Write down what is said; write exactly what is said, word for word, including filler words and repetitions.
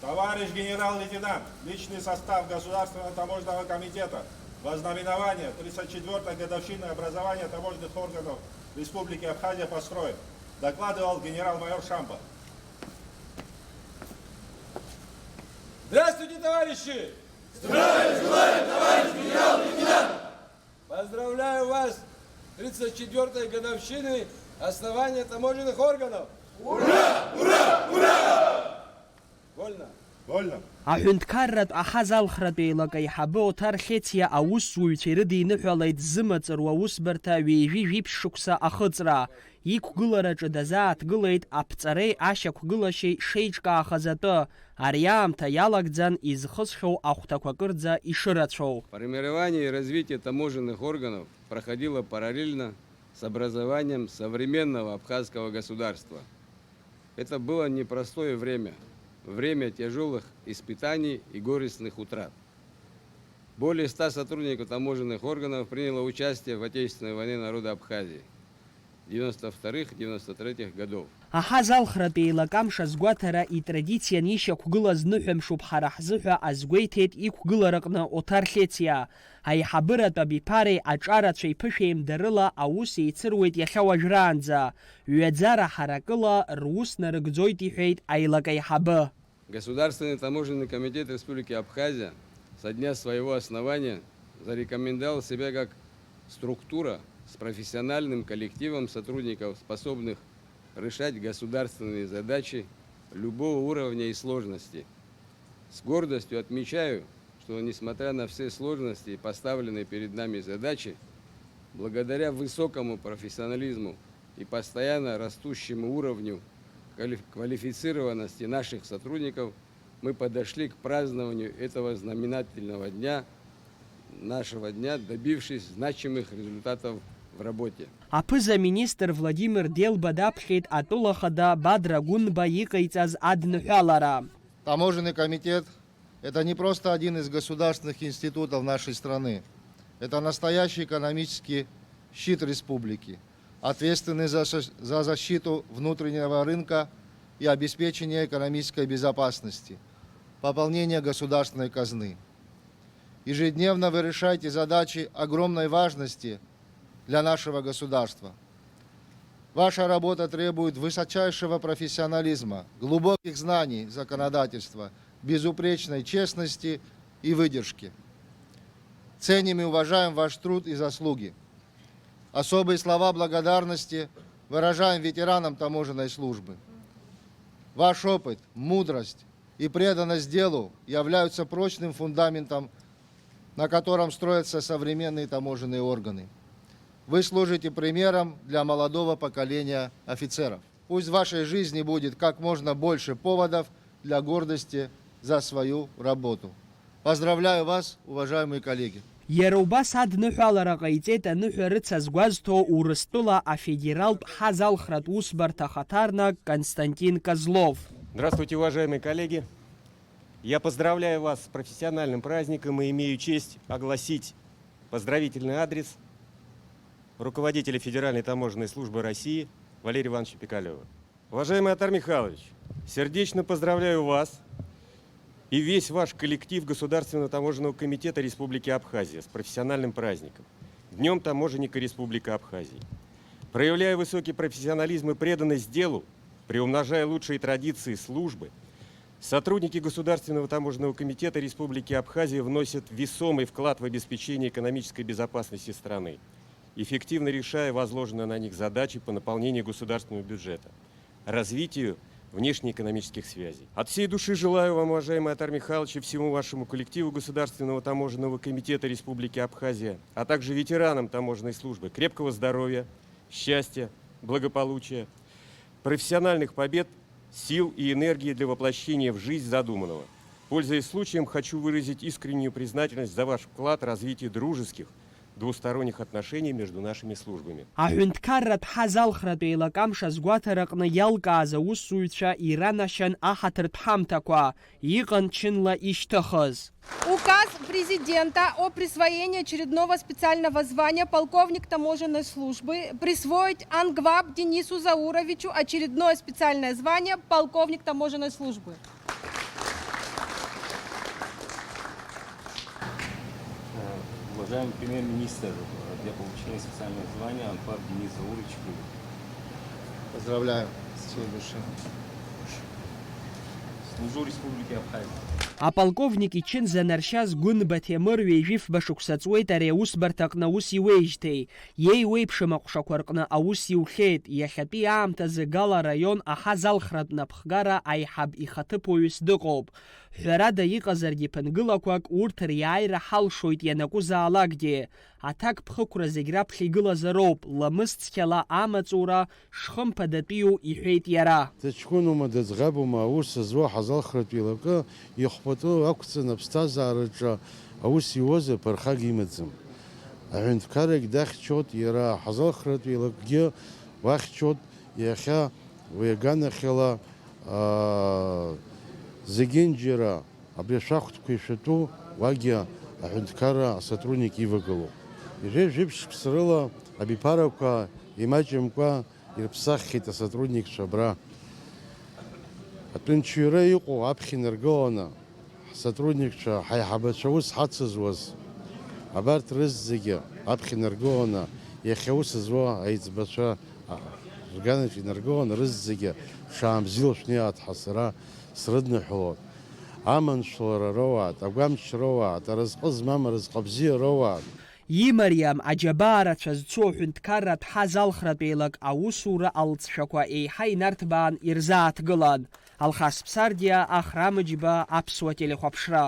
Товарищ генерал-лейтенант, личный состав Государственного таможенного комитета в ознаменование тридцать четвёртой годовщины образования таможенных органов Республики Абхазия построен, докладывал генерал-майор Шамба. Здравствуйте, товарищи! Здравия желаю, товарищ генерал-лейтенант! Поздравляю вас с тридцать четвёртой годовщиной основания таможенных органов! Ура! Ура! Ура! Вольно! Вольно! Аҳәынҭқарратә аҳазалхратә еилак аиҳабы Оҭар Хьециа аусзуҩцәа ирыдиныҳәалеит зымаҵ руа усбарҭа ҩажәи жәиԥшь шықәса ахыҵра. Иқәгылараҿы дазааҭгылеит аԥҵареи ашьақәгылашьеи шеиҿкаахаз атәы, ари аамҭа иалагӡан изхысхьоу ахәҭақәа кырӡа ишырацәоу. Формирование и развитие таможенных органов проходило параллельно с образованием современного абхазского государства. Это было непростое время, время тяжёлых испытаний и горестных утрат. Более ста сотрудников таможенных органов приняло участие в Отечественной войне народа Абхазии девяносто вторых девяносто третьих годов. Аҳазалхратә еилакамш азгәаҭара итрадициан ишьақәгылаз ныҳәамшуп ҳара ҳзыҳәа азгәеиҭеит иқәгылараҟны Оҭар Хьециа. Аиҳабыратә абиԥареи аҿарацәеи ԥышәеимдарыла аус еицыруеит иахьа уажәраанӡа. Ҩаӡара ҳаракыла рус нарыгӡоит, иҳәеит аилак аиҳабы. Государственный таможенный комитет Республики Абхазия со дня своего основания зарекомендовал себя как структура с профессиональным коллективом сотрудников, способных решать государственные задачи любого уровня и сложности. С гордостью отмечаю, что, несмотря на все сложности и поставленные перед нами задачи, благодаря высокому профессионализму и постоянно растущему уровню квалиф-, квалифицированности наших сотрудников, мы подошли к празднованию этого знаменательного дня, нашего дня, добившись значимых результатов в работе. Аԥыза-министр Владимир Делба даԥхьеит атәыла хада Бадра Гәынба иҟаиҵаз адныҳәалара. Таможенный комитет — это не просто один из государственных институтов нашей страны. Это настоящий экономический щит республики, ответственный за со-, за защиту внутреннего рынка и обеспечение экономической безопасности, пополнение государственной казны. Ежедневно вы решаете задачи огромной важности для нашего государства. Ваша работа требует высочайшего профессионализма, глубоких знаний законодательства, безупречной честности и выдержки. Ценим и уважаем ваш труд и заслуги. Особые слова благодарности выражаем ветеранам таможенной службы. Ваш опыт, мудрость и преданность делу являются прочным фундаментом, на котором строятся современные таможенные органы. Вы служите примером для молодого поколения офицеров. Пусть в вашей жизни будет как можно больше поводов для гордости за свою работу. Поздравляю вас, уважаемые коллеги! Иара убас адныҳәалара ҟаиҵеит аныҳәа рыцаз гәазҭо Урыстәыла афедералтә ҳазалхратә усбарҭа ахаҭарнак Константин Козлов. Здравствуйте, уважаемые коллеги! Я поздравляю вас с профессиональным праздником и имею честь огласить поздравительный адрес руководителя Федеральной таможенной службы России Валерия Ивановича Пикалева. Уважаемый Оттар Михайлович, сердечно поздравляю вас и весь ваш коллектив Государственного таможенного комитета Республики Абхазия с профессиональным праздником, Днём таможенника Республики Абхазия. Проявляя высокий профессионализм и преданность делу, приумножая лучшие традиции службы, сотрудники Государственного таможенного комитета Республики Абхазия вносят весомый вклад в обеспечение экономической безопасности страны, эффективно решая возложенные на них задачи по наполнению государственного бюджета, развитию внешнеэкономических связей. От всей души желаю вам, уважаемый Оттар Михайлович, и всему вашему коллективу Государственного таможенного комитета Республики Абхазия, а также ветеранам таможенной службы крепкого здоровья, счастья, благополучия, профессиональных побед, сил и энергии для воплощения в жизнь задуманного. Пользуясь случаем, хочу выразить искреннюю признательность за ваш вклад в развитие дружеских двусторонних отношений между нашими службами. Аҳәынҭқарратә ҳазалхратә еилакамш азгәаҭараҟны иалкааз аусзуҩцәа иранашьан аҳаҭыртә ҳамҭақәа, иҟан чынла ишьҭыхыз. Указ Президента о присвоении очередного специального звания полковник таможенной службы присвоить Ангваб Денису Зауровичу очередное специальное звание полковник таможенной службы. Уважаемый премьер-министр, для получения специального звания Анпар Денис Заурович Кулик. Поздравляю с всей души. Служу Республике Абхазия. Аполковник ичын занаршьаз Гәынба Ҭемыр ҩажәифба шықәса ҵуеит ари аусбарҭаҟны аус иуеижьҭеи. Иеиуеиԥшым аҟәшақәа рҟны аус иухьеит, иахьатәи аамҭазы Гала араион аҳазалхратә напхгара аиҳаб ихаҭыԥуаҩыс дыҟоуп. Ҳәарада, иҟазаргьы ԥынгылақәак урҭ риааира ҳалшоит ианакәызаалакгьы. Аҭакԥхықәра зегь раԥхьа игылазароуп, ламыс цқьала амаҵура шхымԥадатәиу, иҳәеит иара. Дыҷкәынума, дыӡӷабума, аус зуа ҳазалхратә еилакы ихәпатәы ақәҵаны аԥсҭазаараҿы аус иуазар ԥырхага имаӡам. Аҳәынҭқаррагь дахьчоит, иара ҳазалхратә еилакгьы уахьчоит, иахьа уи аганахьала, аа, зегьынџьара абри ашәахтәқәа ишәатәу уагьы аҳәынҭқарра асотрудник ивагылоуп. Ҩажәи жәиԥшь шықәса рыла абиԥарақәа имаҷымкәа ирыԥсаххьеит асотрудникцәа абра. Атәанчҩра иҟоу аԥхьа инаргыланы ҳсотрудникцәа, ҳаиҳабацәа аус ҳацызуаз, абарҭ рызегьы аԥхьа инаргыланы иахьа аус зуа аиҵбацәа, а, рганаҿ инаргыланы рызегьы ҽаанбзиала шәнеиааит ҳәа сара срыдныҳәалоит. Аманшәалара роуааит, агәамч роуааит, аразҟы змам аразҟы бзиа роуааит. Имариам аџьабаа рацәа зцу аҳәынҭқарратә ҳазалхратә еилак аусура алҵшәақәа еиҳа инарҭбаан ирзааҭгылан. Алхас Ԥсардиа, Ахра Мыџьба, Аԥсуа телехәаԥшра.